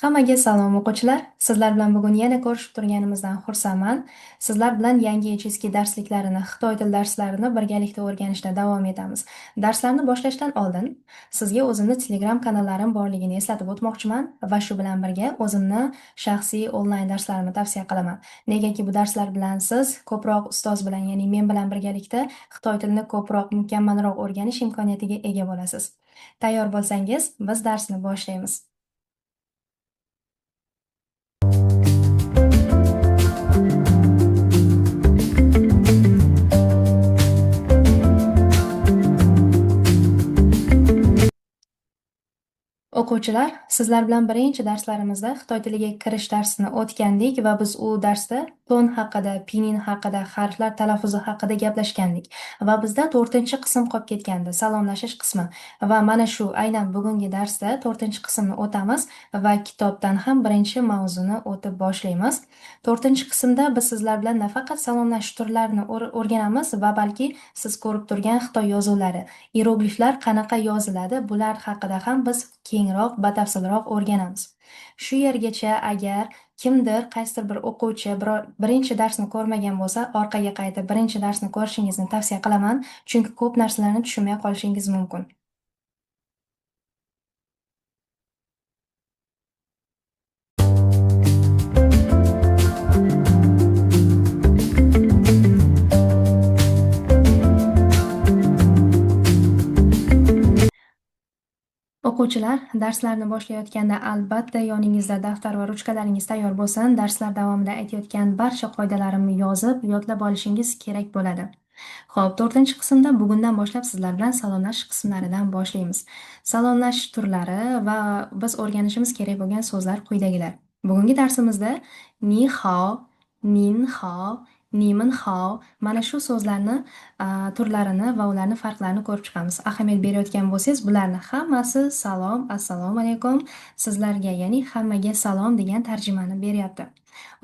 Hammaga salom o'quvchilar. Sizlar bilan bugun yana ko'rishib turganimizdan xursandman. Sizlar bilan yangi HSK darsliklarini, xitoy tili darslarini birgalikda o'rganishda davom etamiz. Darslarni boshlashdan oldin sizga o'zimni Telegram kanallarim borligini eslatib o'tmoqchiman va shu bilan birga o'zimni shaxsiy onlayn darslarimni tavsiya qilaman. Negaki bu darslar bilan siz ko'proq ustoz bilan, ya'ni men bilan birgalikda xitoy tilini ko'proq mukammalroq o'rganish imkoniyatiga ega bo'lasiz. Tayyor bo'lsangiz, biz darsni boshlaymiz. O'quvchilar, sizlar bilan birinchi darslarimizda xitoy tiliga kirish darsini o'tgandik va biz u darsda ton haqida, pinin haqida, harflar talaffuzi haqida gaplashgandik. Va bizda 4-qism qolib ketgandi, salomlashish qismi. Va mana shu aynan bugungi darsda 4-qismni o'tamiz va kitobdan ham birinchi mavzuni o'tib boshlaymiz. 4-qismda biz sizlar bilan nafaqat salomlashish turlarini o'rganamiz va balki siz ko'rib turgan xitoy yozuvlari, iyerogliflar qanaqa yoziladi, bular haqida ham biz kengroq, batafsilroq o'rganamiz. Shu yergacha agar kimdir, qaysidir bir o'quvchi birinchi darsni ko'rmagan bo'lsa, orqaga qaytib birinchi darsni ko'rishingizni tavsiya qilaman, chunki ko'p narsalarni tushunmay qolishingiz mumkin. O'quvchilar, darslarni boshlayotganda albatta yoningizda daftar va ruchkalaringiz tayyor bo'lsin. Darslar davomida aytayotgan barcha qoidalarimni yozib, yodlab olishingiz kerak bo'ladi. Xo'p, 4-qismda bugundan boshlab sizlar bilan salomlashish qismlaridan boshlaymiz. Salomlashish turlari va biz o'rganishimiz kerak bo'lgan so'zlar quyidagilar. Bugungi darsimizda ni hao, nin hao, nimin hao mana shu so'zlarni turlarini va ularni farqlarini ko'rib chiqamiz. Ahamiyat berayotgan bo'lsangiz, bularni hammasi salom, assalomu alaykum sizlarga, ya'ni hammaga salom degan tarjimani beryapti.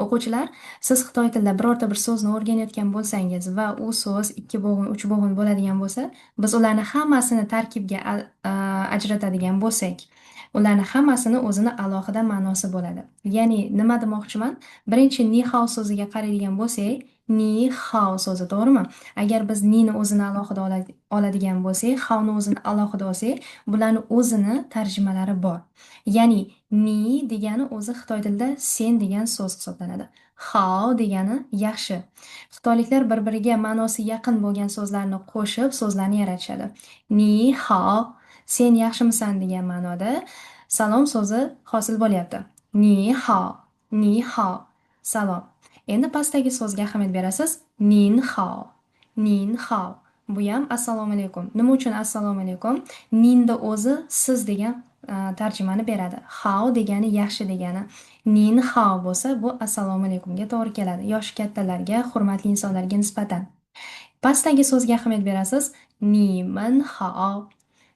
O'quvchilar, siz xitoy tilida birorta bir so'zni o'rganayotgan bo'lsangiz va u so'z 2 bo'g'in, 3 bo'g'in bo'ladigan bo'lsa, biz ularni hammasini tarkibga ajratadigan bo'lsak, ularni hammasini o'zini alohida ma'nosi bo'ladi. Ya'ni nima demoqchiman? Birinchi ni hao so'ziga qaraydigan bo'lsak, ni hao so'zi, to'g'rimi? Agar biz nini o'zini alohida oladigan bo'lsak, haoni o'zini alohida olsak, bularni o'zini tarjimalari bor. Ya'ni ni degani o'zi xitoy tilida sen degan so'z hisoblanadi. Hao degani yaxshi. Xitoyliklar bir-biriga ma'nosi yaqin bo'lgan so'zlarni qo'shib so'zlarni yaratishadi. Ni hao, sen yaxshimisan degan ma'noda salom so'zi hosil bo'lyapti. Ni hao, ni hao, salom. Endi pastdagi so'zga ahamiyat berasiz. Nin hao, nin hao. Bu ham assalomu alaykum. Nima uchun assalomu alaykum? Ninda o'zi siz degan tarjimani beradi. Hao degani yaxshi degani. Nin hao bo'lsa, bu assalomu alaykumga to'g'ri keladi. Yoshi kattalarga, hurmatli insonlarga nisbatan. Pastdagi so'zga ahamiyat berasiz. Ni min hao,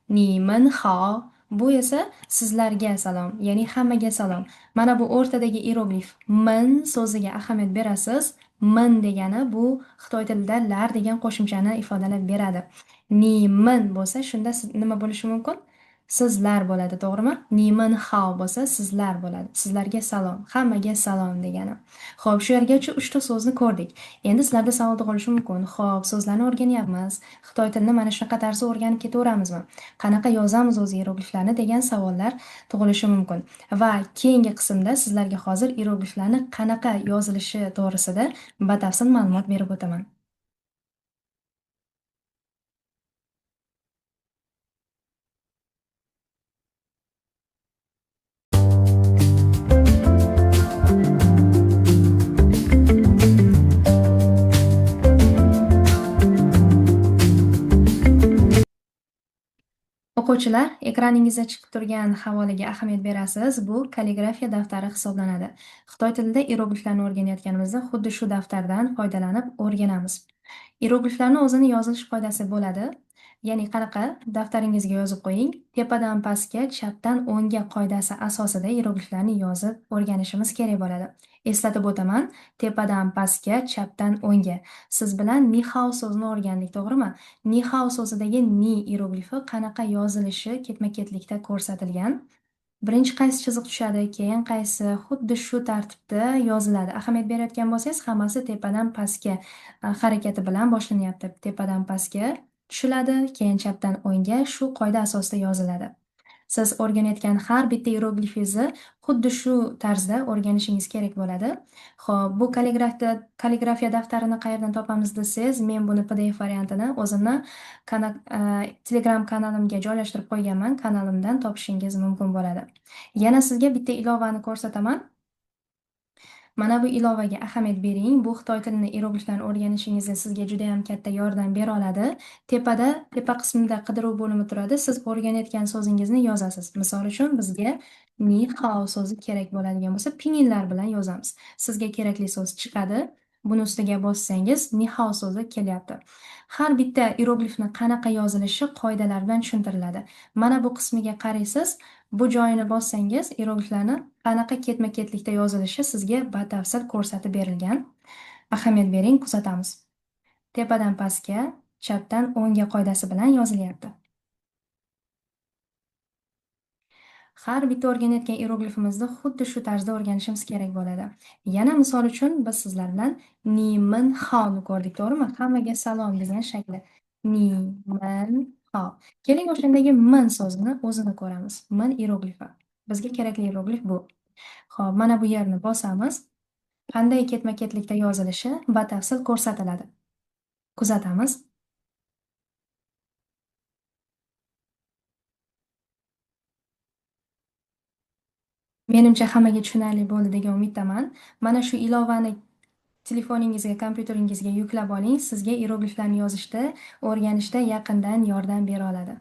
ni min hao. Bu esa sizlarga salom, ya'ni hammaga salom. Mana bu o'rtadagi iyeroglif min so'ziga ahamiyat berasiz. Min degani bu xitoy tilida lar degan qo'shimchani ifodalab beradi. Ni min bo'lsa, shunda nima bo'lishi mumkin? Sizlar bo'ladi, to'g'rimi? Ni min hao bo'lsa, sizlar bo'ladi. Sizlarga salom, hammaga salom degani. Xo'p, shu yergacha 3 ta so'zni ko'rdik. Endi sizlarda savol tug'ilishi mumkin. Xo'p, so'zlarni o'rganyapmiz. Xitoy tilini mana shunaqa tarzda o'rganib ketaveramizmi? Qanaqa yozamiz o'zi iyerogliflarni degan savollar tug'ilishi mumkin. Va keyingi qismda sizlarga hozir iyerogliflarni qanaqa yozilishi to'g'risida batafsil ma'lumot berib o'taman. O'quvchilar, ekraningizda chiqib turgan havolaga ahamiyat berasiz. Bu kalligrafiya daftari hisoblanadi. Xitoy tilida iyerogliflarni o'rganayotganimizda xuddi shu daftardan foydalanib o'rganamiz. Iyerogliflarni o'zini yozilish qoidasi bo'ladi. Ya'ni qanaqa? Daftaringizga yozib qo'ying. Tepadan pastga, chapdan o'ngga qoidasi asosida iyerogliflarni yozib o'rganishimiz kerak bo'ladi. Eslatib o'taman, tepadan pastga, chapdan o'ngga. Siz bilan ni hao so'zini o'rgandik, to'g'rimi? Ni hao so'zidagi ni iyeroglifi qanaqa yozilishi ketma-ketlikda ko'rsatilgan. Birinchi qaysi chiziq tushadi, keyin qaysi, xuddi shu tartibda yoziladi. Ahamiyat berayotgan bo'lsangiz, hammasi tepadan pastga harakati bilan boshlanyapti. Tepadan pastga tushiladi, keyin chapdan o'ngga shu qoida asosida yoziladi. Siz o'rganayotgan har bitta iyeroglifingizni xuddi shu tarzda o'rganishingiz kerak bo'ladi. Xo'p, bu kalligrafiya daftarini qayerdan topamiz desangiz, men buni PDF variantini o'zimni Telegram kanalimga joylashtirib qo'yganman. Kanalimdan topishingiz mumkin bo'ladi. Yana sizga bitta ilovani ko'rsataman. Mana bu ilovaga ahamiyat bering. Bu xitoy tilini iyerogliflarni o'rganishingizda sizga juda ham katta yordam bera oladi. Tepa qismida qidiruv bo'limi turadi. Siz o'rganayotgan so'zingizni yozasiz. Misol uchun bizga ni hao so'zi kerak bo'ladigan bo'lsa, pinyinlar bilan yozamiz. Sizga kerakli so'z chiqadi. Buni ustiga bossangiz ni hao so'zi kelyapti. Har bitta iyeroglifni qanaqa yozilishi qoidalar bilan tushuntiriladi. Mana bu qismiga qaraysiz. Bu joyini bossangiz iyerogliflarni qanaqa ketma-ketlikda yozilishi sizga batafsil ko'rsatib berilgan. Ahamiyat bering, kuzatamiz. Tepadan pastga, chapdan o'ngga qoidasi bilan yozilyapti. Har bitta o'rganayotgan iyeroglifimizni xuddi shu tarzda o'rganishimiz kerak bo'ladi. Yana misol uchun biz sizlar bilan ni min haoni ko'rdik, to'g'rimi? Hammaga salom degan shakli. Ni min hao. Keling, o'shandagi min so'zini o'zini ko'ramiz. Min iyeroglifi. Bizga kerakli iyeroglif bu. Xo'p, mana bu yerni bosamiz. Qanday ketma-ketlikda yozilishi batafsil ko'rsatiladi. Kuzatamiz. Menimcha hammaga tushunarli bo'ldi degan umiddaman. Mana shu ilovani telefoningizga, kompyuteringizga yuklab oling. Sizga iyerogliflarni yozishda, o'rganishda yaqindan yordam bera oladi.